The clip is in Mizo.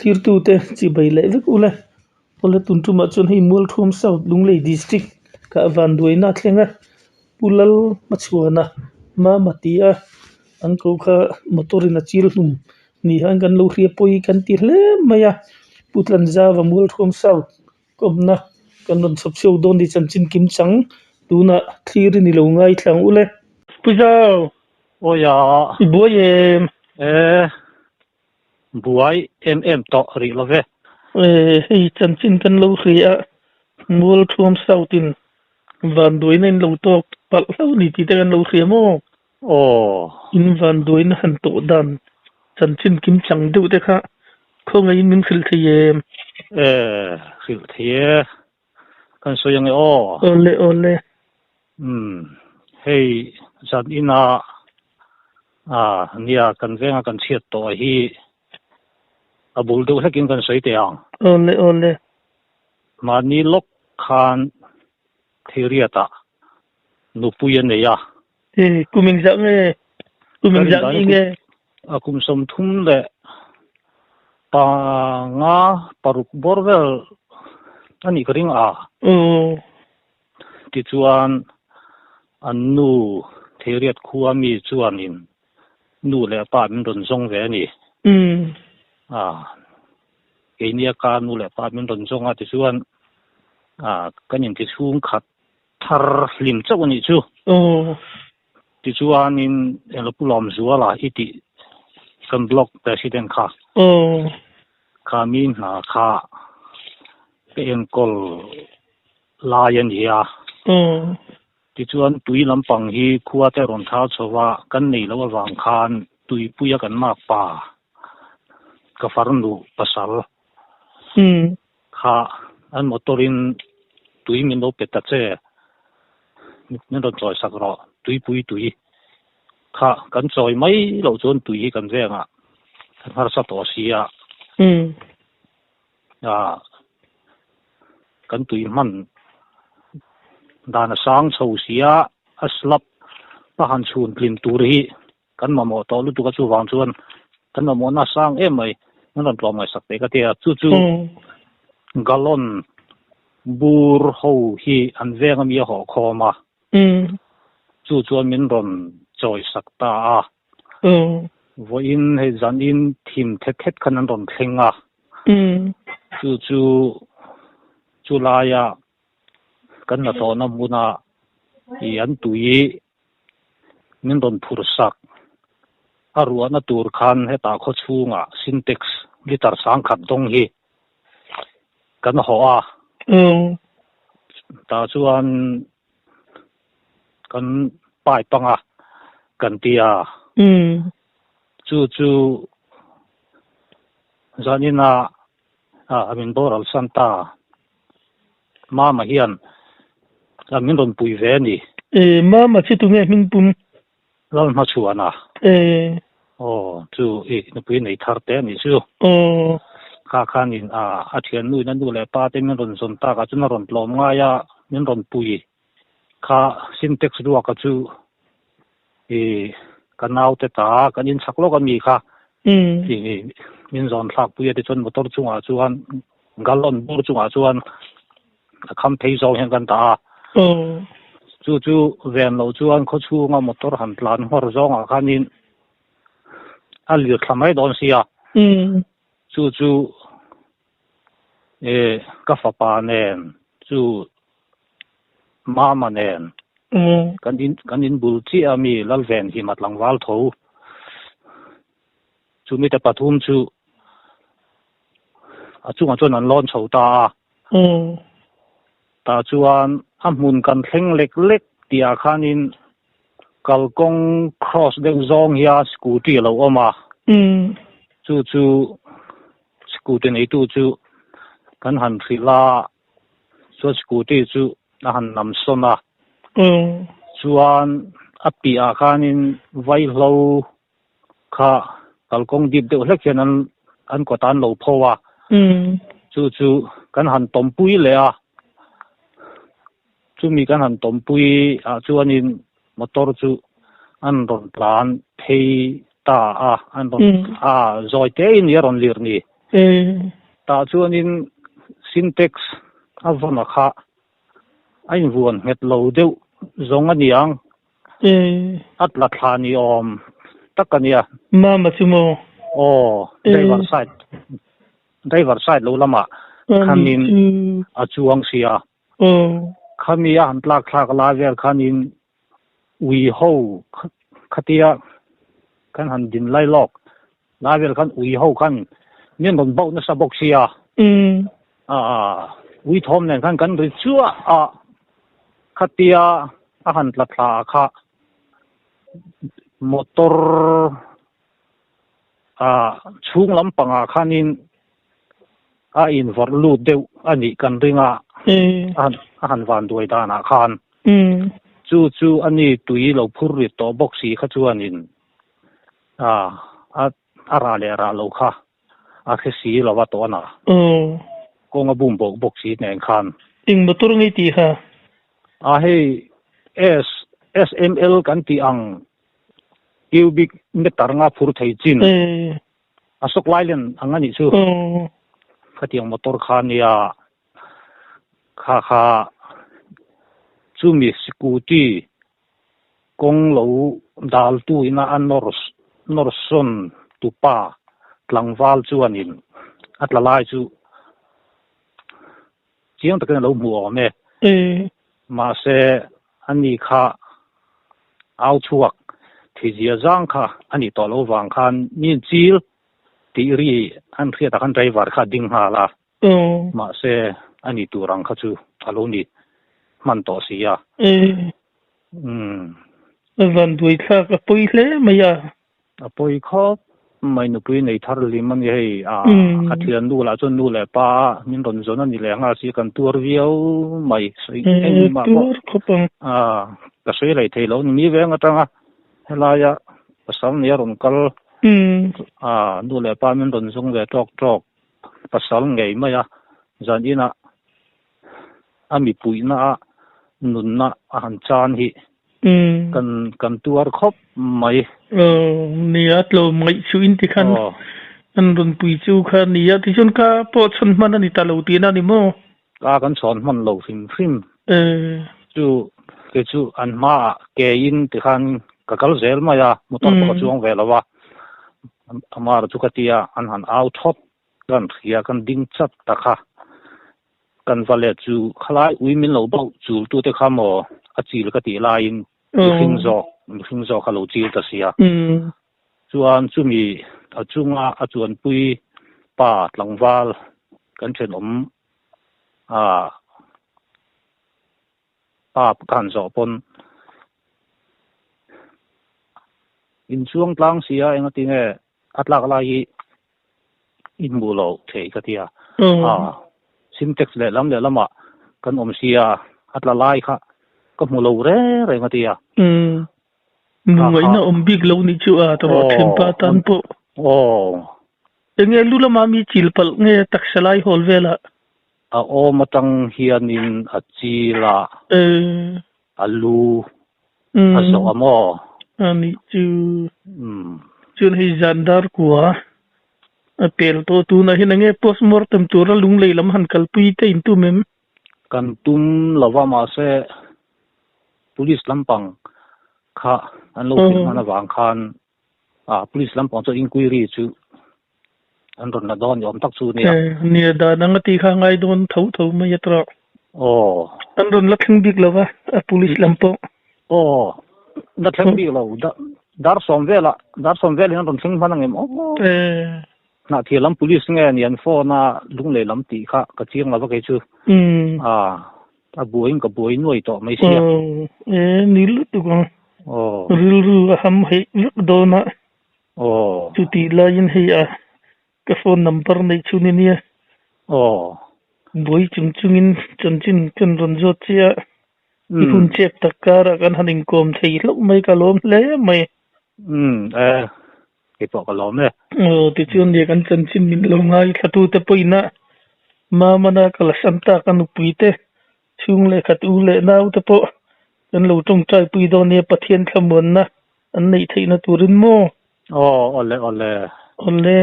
Thlirtute chibai leh vek ula, awle tun tumah chuan hei Mualthuam South Lunglei District kah vanduaina a thleng a, Pu Lal hmachhuana Mama ti a an ko kha motor in a chil hlum ni hian kan lo hria pawi kan ti hle mai a, Pu Tlanzava Mualthuam South kawmna kan rawn chhawp chhuak dawn ni chanchin kim chang tunah thlir i ni lo ngaithla ang ule. Pu Zau! Awi a. I buai em? E. Buai em em tawh rih lo ve. Hei chanchin kan lo hria a, Mualthuam South in vanduaina in lo tawk palh hlauh ni tih te kan lo hria maw? Aw. In vanduaina han tawh dan chanchin kim chang deuh te kha khawngaihin min hrilh thei em? E, hrilh thei e. Kan sawi ange aw. Awle awle. Umm hei zan ina ah nia kan venga kan chhiat tawh hi a bul deuh hlekin kan sawi teh ang. Awle awle. Mahni lawk khan Theiriat ah nupui a nei a. E kum engzah nge? Kum engzah nge nge? A kum 35 paruk bawr vel a nih ka ring a. Aw. Tichuan an nu Theiriat khua mi chuanin nu leh pa min rawn zawng ve a ni. Umm. A keinia ka nu leh pa min rawn zawng a tichuan a kan inti chhungkhat thar hlim chauh a nih chu. Aw. Tichuanin eng lo Pu Lawmzuala i tih kan block president kha. Aw. Kha mi hna kha ka enkawl lai a ni a. Aw. Tichuan tui lampang hi khua te rawn thar chho a, kan nei loh avang khan tuipuia kan makpa ka farnu pasal kha an motor in tui min lo pe ta che, min rawn chawi sak rawh, tuipui tui kha kan chawi mai loh chuan tui hi kan vengah kan harsa tawh si a, ah kan tui hman dan a sang chho si a, a slab a han chhun tlin tur hi Kan mamawh tawh lutuk a chuvang chuan kan mamawhna a sang em mai an rawn tlawm ngaihsak teh ka ti a, chu chu gallon bur ho hi an veng ami a hawh khawm a, chu chuan min rawn chawisak ta a, vawiin hei zanin thim thet thet khan an rawn thleng a, chu chu chu laia kan hnathawhna hmuna i an tui min rawn phur sak. A ruahna tur khan hetah khaw chhungah Sintex litre 10,000 dawng hi kan hawh a. Tah chuan kan pipe anga kan ti a. Chu chu zaninah a min boral san ta. Mama hian a min rawn pui ve a ni. E, Mama chu tunge hming pum? Lalhmachhuana. E. Aw, chu i nupui nei thar te a nih chu. Aw. Kha khanin a a thiannu in a nu leh pa te min rawn zawn tak ah chuan a rawn tlawm ngai a, min rawn pui. Kha Sintex ruaka chu i ka naute ta kan inchak lawk a mi kha i min zawn thlak pui a tichuan motor chungah chuan gallon bur chungah chuan a kham phei zawng hian kan dah a. Chu chu ven loh chuan khaw chhunga motor han tlan nghawr zawngah khanin a lir thla mai dawn sia. Chu chu E ka fapa nen chu mama nen kan in kan in bul chiah a mi Lalven hi matlangval tho chu mite pathum chu a chungah chuan an lawn chho ta a tah chuan a hmun kan thleng lek lek tih ah khanin kalkawng cross deuh zawng hian scooty a lo awm a chu chu Scooty neitu chu kan han hrilh a, chuan scooty chu a han nam sawn a. Chuan a piahah khanin vaihlo kha kalkawng dip deuh hlek hian an an kawtah an lo pho a. Chu chu kan han tawmpui leh a, chumi kan han tawmpui ah chuanin motor chu an rawn tlan phei ta a, an rawn a zawi te in a rawn lir ni. Tah chuanin Sintex a vawn kha a invuan nghet lo deuh zawng a niang. A tla thla ni awm tak a nia. Mama chu maw? Aw, driver side driver side lo lamah khanin a chuang sia. Khami a han tlak thlak lai vel khanin ui ho khatia kan han din lai lawk lai vel khan ui ho khan min rawn bauh nasa bawk sia. Ui thawm nen khan kan ri chuah a khatia a han tla thla kha motor chhung lampangah khanin a invawrh lut deuh a nih kan ring a, a han van duai danah khan. Chu chu a ni tui lo phur rit tawh bawk si kha chuanin a rah leh rah lo kha a hre si lo va tawh a. Kawng a bum bawk bawk si nen khan. Eng motor ngei tih kha? A hei SML kan tih ang cubic meter nga phur thei chin a sawk lai len ang a nih chu. Khatiang motor kha nia kha kha chumi scooty kawng lo dal tu ina a nawr nawr sawn tupa tlangval chuanin a tla lai chu Chiang takin a lo hmu awm e. Mahse, ani kha au chhuak thizia zang kha a nih tawh loh vang khan min chil tih ri an hriatah khan driver kha a ding nghal a. Mahse, a ni tur ang kha chu a lo ni hman tawh si a. A vanduai thlak a pawi hle mai a. A pawi khawp mai nupui nei thar hlim a ni hei a ka thian nu lah chuan nu leh pa min rawn zawn a ni leh nghal si kan tuar viau mai sawi engmah pawh a ka sawi hlei thei lo ni veng atanga helaia pasal nei a rawn kal a nu leh pa min rawn zawng ve tawk tawk pasal ngei mai a zan inah a mipuihna a nunna a han chan hi kan kan tuar khawp mai. Aw nia tlawm ngaih chu in ti khan an rawn pui chu kha nia tichuan ka pawh chhawn hman a ni ta lo tihna a ni maw? Ka kan chhawn hman lo hrim hrim chu kei chu an hmaah ke in ti khan ka kal zel mai a motor pawh ka chuang ve lo a amah chu ka tia an han au thawt Kan hria kan ding chat ta kha. Kan va let chu khalai ui min lo bauh chul tute kha maw a chil ka tih laiin mihring zawk mihring zawk a lo chil ta sia. Chuan chumi a chunga a chuanpui pa tlangval kan thenawm a pa ka han zawh pawn inchuang tlang sia engatinge A tlak lai hi i hmuh loh theih ka ti a. Sintex lehlam lehlamah kan awm sia, a tla lai kha ka hmu lo reng reng a ti a. Lungaihna awm bik lo nih chu a tawrh thianpa tan pawh. Enge lu lama mi chil palh nge taksa lai hawl velah? A awm atang hianin a chil a. A lu a zawh a maw? A nih chu. Chuan hei zan dar kua a pel tawh tunah hian enge postmortem tura lunglei lam han kalpui te in tum em? Kan tum lo va mahse police lampang kha an lo hrilh hman avang khan police lampang chuan inquiry chu an rawn la dawn ni awm tak chu nia. Nia dan anga tih kha ngai dawn tho tho mai a tawh. Aw. An rawn la thleng bik lo va a police lam pawh. Aw la thleng bik lo dar sawm velah dar sawm velin an rawn thleng hman ang em aw. Hnahthir lam police nge ni an phone a lunglei lam tih kha ka chiang lo va kei chu. A buaiin ka buai nuai tawh mai sia. Aw e ni lutuk ang. Aw. Rilru a ham heih vek dawn a. Aw. Chutih laiin hei a ka phone number neih chhun i nia. Aw. Buai chung chungin chanchin kan rawn zawt che a, i hun chep tak karah kan han inkawm thei hlauh mai ka lawm hle mai. Umm e, kei pawh ka lawm e. Aw tichuan nia kan chanchin min lo ngaithlatute pawhin a Mamana ka la sam tak a nupui te Chhung leh khat u leh nau te pawh kan lo tawngtai pui dawn nia Pathian thlamuanna an neih theihna turin maw? Aw, awle awle. Awle.